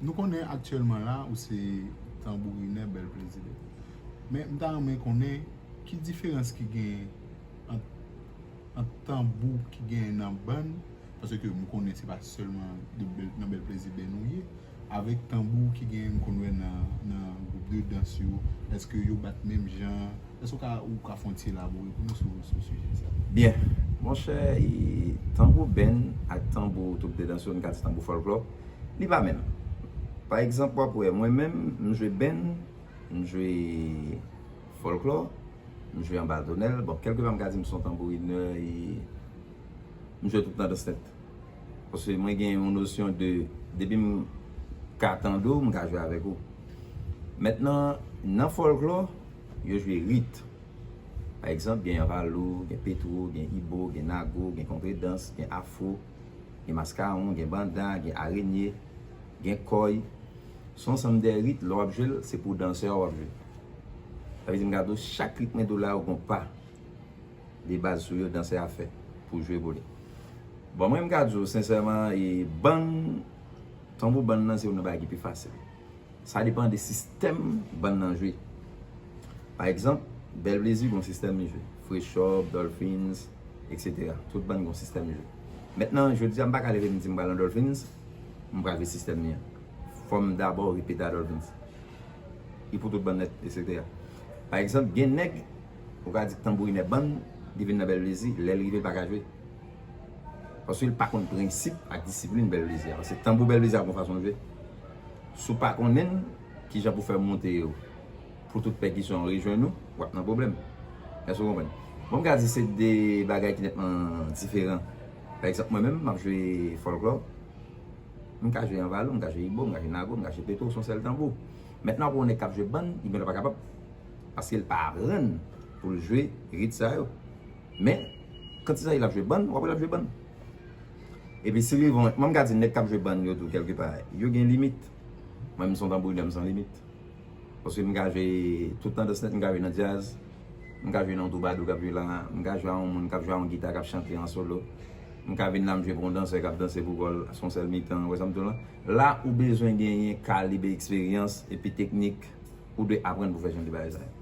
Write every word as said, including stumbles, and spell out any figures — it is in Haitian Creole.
Nou konnen aktyèlman la ou se tanbourinè Bèl Plezi Band. Men m ta renmen konnen ki diferans ki gen ant, ant tanbou ki gen nan bann, paske m konnen se pa sèlman de Bèl, nan Bèl Plezi Band ou ye, avèk tanbou ki gen m konn wè nan, nan gwoup de dans yo, èske yo bat menm jan? Èske w ka, ou ka fè yon ti elabore pou nou sou, sou sijè sa? Byen. Monchè, e, tanbou band ak tanbou twoup de dans yo, n ka di tanbou fòlklò, li pa menm. Pa egzanp, w ap wè, mwen menm, m jwe band, m jwe fòlklò, m jwe anba tonèl. Bon, kèlkepa m ka di m se yon tanbourinè, e m jwe tout tandans nèt. Paske mwen gen yon nosyon de, depi m ka tande w, m ka jwe avèk ou. Mentnan, nan fòlklò, yo jwe rit. Pa egzanp, gen anvalo, gen petwo, gen ibo, gen nago, gen kontredans, gen afwo, gen maskawon, gen banda, gen arenye, gen kòy. Se yon ansanm de rit, lè w ap jwe l, se pou dansè a w ap jwe. Sa vle di, m ka di w, chak rit mwen di w la, yo gen yon pa de baz sou yo dansè a fè pou jwe pou li. Bon, mwen, m ka di w sensèman, e bann, tanbou bann nan, se youn nan bagay ki pi fasil. Sa depann de sistèm bann nan jwe. Pa egzanp, Bèl Plezi gen yon sistèm li jwe. Fresh Up, Dolphins, et cetera. Tout bann gen yon sistèm li jwe. Mentnan, jodi a, m pa ka leve m di m pral nan Dolphins, m pral jwe sistèm li an. Fò m dabò repete a Dolphins. Li pou tout bann nèt, et cetera. Pa egzanp, gen nèg, ou ka di tanbourinè bann, li vin nan Bèl Plezi, lè l rive, l pa ka jwe. Paske l pa konn prensip ak disiplin Bèl Plezi a. Paske tanbou Bèl Plezi a gon fason l jwe. Si w pa konnen l, kijan pou fè monte yo, pou tout pèkisyon an rejwenn ou, w ap nan pwoblèm. Èske w konprann? Bon, m ka di se de bagay ki nètman diferan. Pa egzanp, mwen menm, m ap jwe fòlklò. M ka jwe anvalo, m ka jwe ibo, m ka jwe nago, m ka jwe petwo, se yon sèl tanbou. Mentnan, pou yon nèg k ap jwe bann, li menm pa kapab. Paske l pa aprann pou l jwe rit sa yo. Men, kanti sa l ap jwe bann, w ap wè l ap jwe bann. Epi si rive, mwen m ka di nèg k ap jwe bann yo tou kèlkepa, yo gen limit. Mwen menm se yon tanbourinè, m san limit. Paske m ka jwe tout tandans nèt, m ka jwe nan djaz, m ka jwe nan yon twoubadou k ap jwe la, m ka jwe a yon moun k ap jwe a yon gita k ap chante an solo. M ka vin la, m jwe pou yon dansè k ap danse pou kò l, se yon sèl mitan, ou wè sa m di w la? La, ou bezwen genyen kalib eksperyans epi teknik, ou dwe aprann pou fè jan de bagay sa yo.